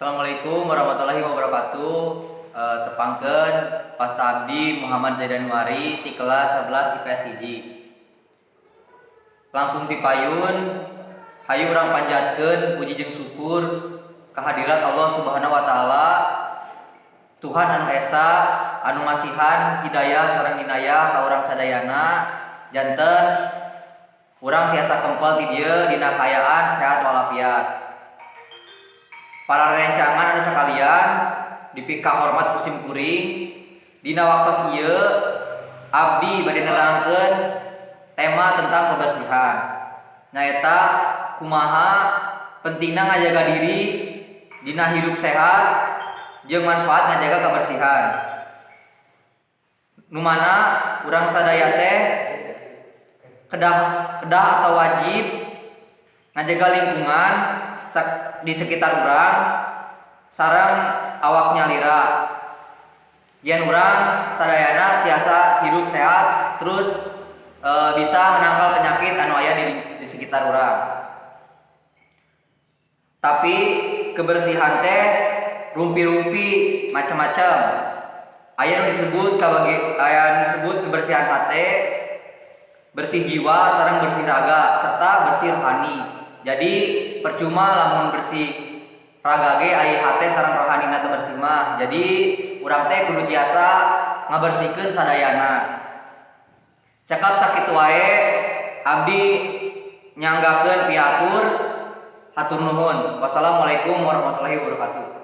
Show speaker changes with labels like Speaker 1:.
Speaker 1: Assalamualaikum warahmatullahi wabarakatuh. Tepangkeun, wasta abdi Muhammad Zaidanuari ti kelas 11 IPS 1. Langkung ti payun, hayu urang panjatkeun puji jeung syukur kehadirat Allah Subhanahu wa Taala, Tuhan anu Esa, anu masihan hidayah sareng inayah ka urang sadayana, janten urang tiasa kempel di dieu dina kaayaan sehat walafiat. Para rerencangan anu sakalian dipikahormat ku sim kuring, dina waktos ieu abdi bade nerangkeun tema tentang kebersihan, nyaeta kumaha pentingna ngajaga diri dina hidup sehat jeung manfaat ngajaga kebersihan, nu mana urang sadaya teh kedah kedah atau wajib ngajaga lingkungan di sekitar urang sareng awak nyalira, yen urang sadayana tiasa hidup sehat, terus bisa menangkal penyakit anu aya di sekitar urang. Tapi kebersihan teh rumpi-rumpi, macam-macam. Aya nu disebut kabagi, aya nu disebut kebersihan hati, bersih jiwa sareng bersih raga, serta bersih rohani. Jadi percuma lamun bersih raga ge, ari hate sareng rohanina teu bersih mah. Jadi urang teh kudu tiasa ngabersihkeun sadayana. Cekap sakitu wae abdi nyanggakeun pihatur. Hatur nuhun. Wassalamualaikum warahmatullahi wabarakatuh.